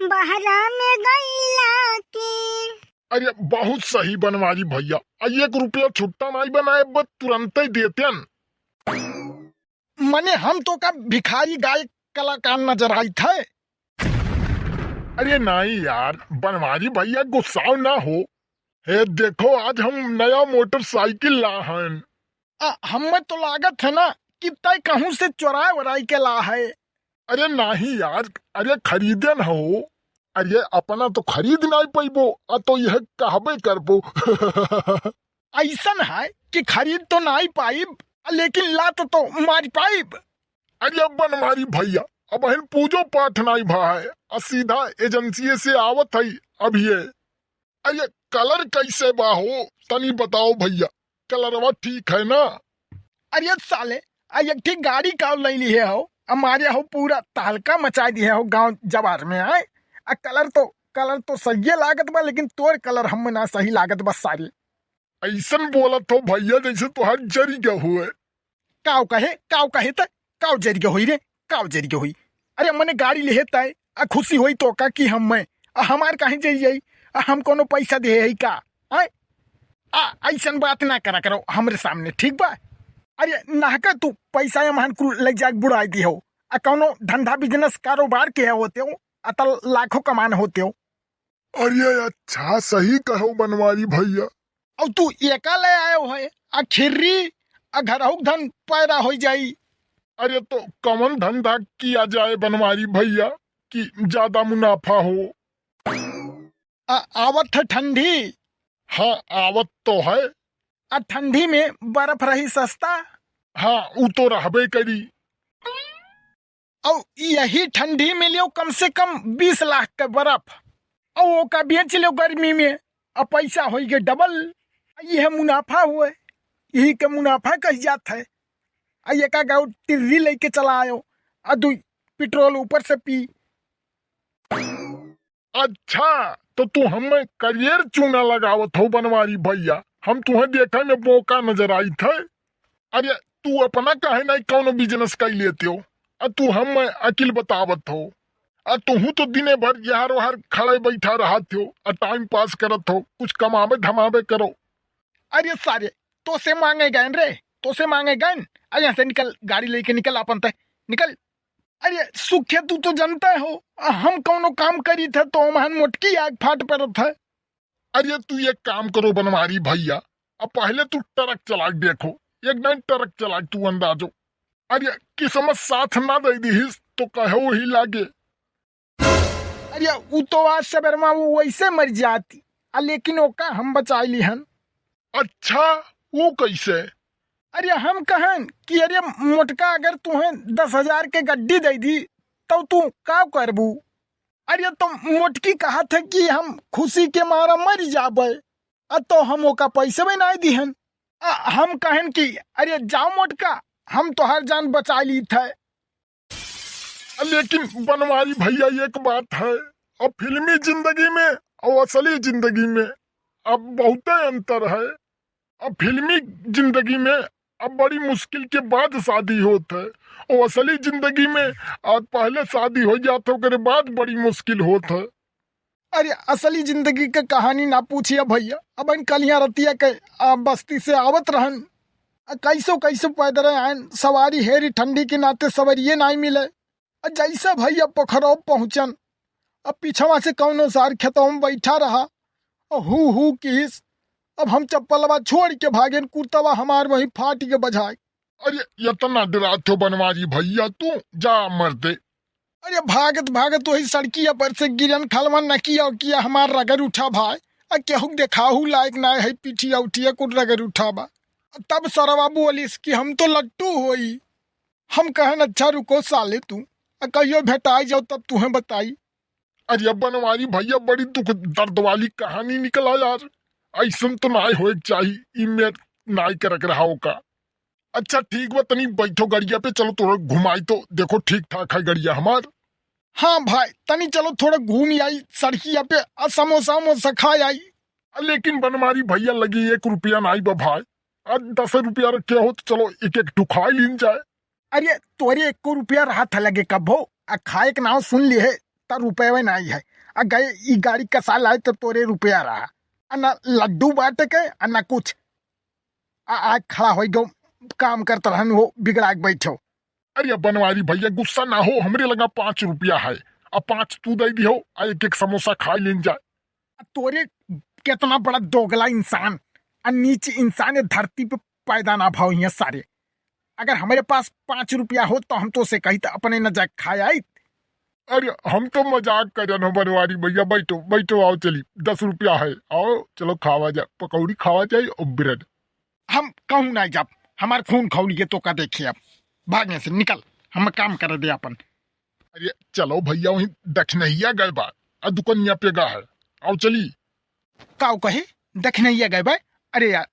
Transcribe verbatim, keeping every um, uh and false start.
बहरा में गईला की। अरे बहुत सही बनवारी भैया, आ एक रुपया छुट्टा नाई बनाए, बस तुरंते देतेन। मने हम तोका भिखारी गायक कलाकार नजर आइत है? अरे नाई यार, बनवारी भैया गुस्साओ ना हो। हे देखो, आज हम नया मोटरसाइकिल ला हन। आ, हमें तो लागत है ना कि तय कहूँ से चोराए वोराई के ला है। अरे नाहीं यार, अरे खरीदे न हो, अरे अपना तो खरीद नाहीं पइबो, आ तो यह कहबे करबो। अइसन है कि खरीद तो नाहीं पाइब, लेकिन लात तो मार पाइब। अरे अब बनवारी भैया, अबहिन पूजो पाठ नाहीं भा है, आ सीधा एजेंसी से आवत है अभी ये। अरे कलर कैसे बा हो, तनी बताओ भैया, कलरवा ठीक है ना? अरे साले, आ एक ठीक गाड़ी का ले ली है हो, हमारे हो पूरा तहलका मचा दी है हो गांव जवार में, आए। आ कलर तो, कलर तो सही लागत बा, लेकिन तोर कलर हम ना सही लागत बा सारे। ऐसन बोलत हो भैया, जैसे तोहार जरी गए हुए। काव कहे, काव कहे त, काव जरिया होई रे, काव जरिया होई। अरे मने गाड़ी लेहे तय, आ खुशी होई तो का कि हम मैं, आ हमार काहे जरी जाई, आ हम कोनो पैसा दे है का? आय? आ, ऐसन बात ना करा करो हमरे सामने, ठीक बा? अरे नाहका तू पैसा एमहन कुल ले जाके बुड़ाई दी हो, आ कोनो धंधा बिजनेस कारोबार के होते हो, आ तल लाखों कमान होते हो। अरे अच्छा, सही कहो बनवारी भैया। अब तू एका ले आयो है, आ खिर्री, आ घरहु के धन पैदा हो जाई। अरे तो कौन धंधा किया जाए बनवारी भैया कि ज्यादा मुनाफा हो? आ, आवत है ठंडी। हाँ, आवत तो है। आ ठंडी में बर्फ रही सस्ता। हाँ, उ तो रहबे करी। और यही ठंडी में लियो कम से कम बीस लाख के बर्फ, और ओका बेच लियो गर्मी में, अब पैसा होई गे डबल। यह मुनाफा हुए, यही के मुनाफा कही जात है। आ एका गाँव टिर्री लेके चला आयो, आ दू पेट्रोल ऊपर से पी। अच्छा, तो तू हमें करियर चूना लगावत हो बनवारी भैया, हम तुहें देखे में बोका नजर आइत है। अरे तू अपना काहे नहीं कौनो बिजनेस कर लेते हो, आ तू हमें अकिल बतावत हो। आ तुहू तो दिने भर यहाँ वहार खड़े बैठा रहत हो, आ टाइम पास करत हो, कुछ कमावे धमावे करो। अरे सारे, तो से मांगे गए रे, तो से मांगे गए। आ यहाँ से निकल, गाड़ी लेके निकल अपन ते, निकल। अरे सुखे, तू तो जनता हो, हम कौनो काम करी थे तो हमहन मोटकी आग फाट पड़त है। अरे तू एक काम करो बनवारी भैया, अब पहले तू ट्रक चला के देखो, एक दिन ट्रक चला के तू अंदाजो। अरे किस्मत साथ ना दे दीहिस तो कहो ही लागे। अरे उ तो आज सवेर में वो वैसे मर जाती, आ लेकिन ओका हम बचाई लिहन। अच्छा, वो कैसे? अरे हम कहन कि अरे मोटका अगर तुहें दस हजार के गड्डी दे दी तो तू का करबू? अरे तो मोटकी कहत है कि हम खुशी के मारा मर जाबे, आ तो हम ओका पैसे भी नहीं दिहन। आ हम कहन कि अरे जाओ मोटका, हम तोहार जान बचा ली थे। लेकिन बनवारी भैया एक बात है, अब फिल्मी जिंदगी में और असली जिंदगी में अब बहुते अंतर है। अब फिल्मी जिंदगी में अब बड़ी मुश्किल के बाद शादी होत है, और असली जिंदगी में अब पहले शादी हो जात है, ओकरे बाद बड़ी मुश्किल होत है। अरे असली जिंदगी के कहानी ना पूछिया भैया, अब इन कलिया रतिया के आ, बस्ती से आवत रहन, आ, कैसो कैसो पैदल आयन, सवारी हेरी ठंडी के नाते सवारिये नाई मिले। आ, जैसे भैया पोखरौ पहुँचन, अब पीछवा से कौनो सार खेतवा में बैठा रहा, आ, हू हू किहिस। अब हम चप्पलवा छोड़ के भागेन, कुर्तवा हमार वहीं फाट के बझाए। अरे इतना डरात हो बनवारी भैया तू, जा मर दे। अरे भागत भागत वही सड़किया पर से गिरन, खलवा नकिया उकिया हमार रगड़ उठा भाई। आ केहू के देखाहू लायक ना है, पिठिया उठिया कुल रगड़ उठा बा। तब सरवा बोलिस कि हम तो लट्टू होई। हम कहन अच्छा रुको साले तू, आ कहियो भेटाई जाओ तब तुहें बताई। अरे बनवारी भैया बड़ी दुख दर्द वाली कहानी निकला यार, ऐसन तो नाय होए के चाही, ई मेर नाय करक रहा ओका। अच्छा ठीक बा, तनी बैठो गड़िया पे, चलो थोड़ा घुमाई तो, देखो ठीक ठाक है गड़िया हमार। हाँ भाई, तनी चलो थोड़ा घूम आई सड़किया पे, आ समोसा वमोसा खा आई। आ, लेकिन बनवारी भैया लगी एक रुपया नाई बा भाई, आज दस रुपया रखे हो तो चलो एक एक ठो खा लीन जाए। अरे तोरे एको रुपया रहा था लगे कब हो, आ खाए के नाव सुन लिए है, त रुपये नाई है। आ गए ई गाड़ी कसा लाए तो तोरे रुपया रहा, आ ना लड्डू बाटे के, आ ना कुछ। आ आज खड़ा होइ गो, काम करत रहन हो, बिगड़ा के बैठो। अरे बनवारी भैया, गुस्सा ना हो, हमरे लगा पाँच रुपया है, आ पाँच तू दे दिहो, आ एक एक समोसा खा लेन जाए। आ तोरे कितना बड़ा दोगला इंसान, आ नीच इंसान ये धरती पे पैदा ना भाव हियाँ सारे। अगर हमरे पास पाँच रुपया होत तो हम तोसे कहित अपने न जाके खाए आइत। अरे हम तो मजाक करन हो बनवारी भैया, बैठो बैठो, आओ चली, दस रुपया है, आओ चलो खावा जाए, पकौड़ी खावा जाए और ब्रेड। हम कहूँ ना जाब, हमार खून खौली है तो का देखे अब, भाग यहाँ से निकल, हम काम करे दे अपन। अरे चलो भैया, वहीं दखनैया गए बा, आ दुकनिया पे गा है, आओ चली। काऊ कहे दखनैया गए बा? अरे यार,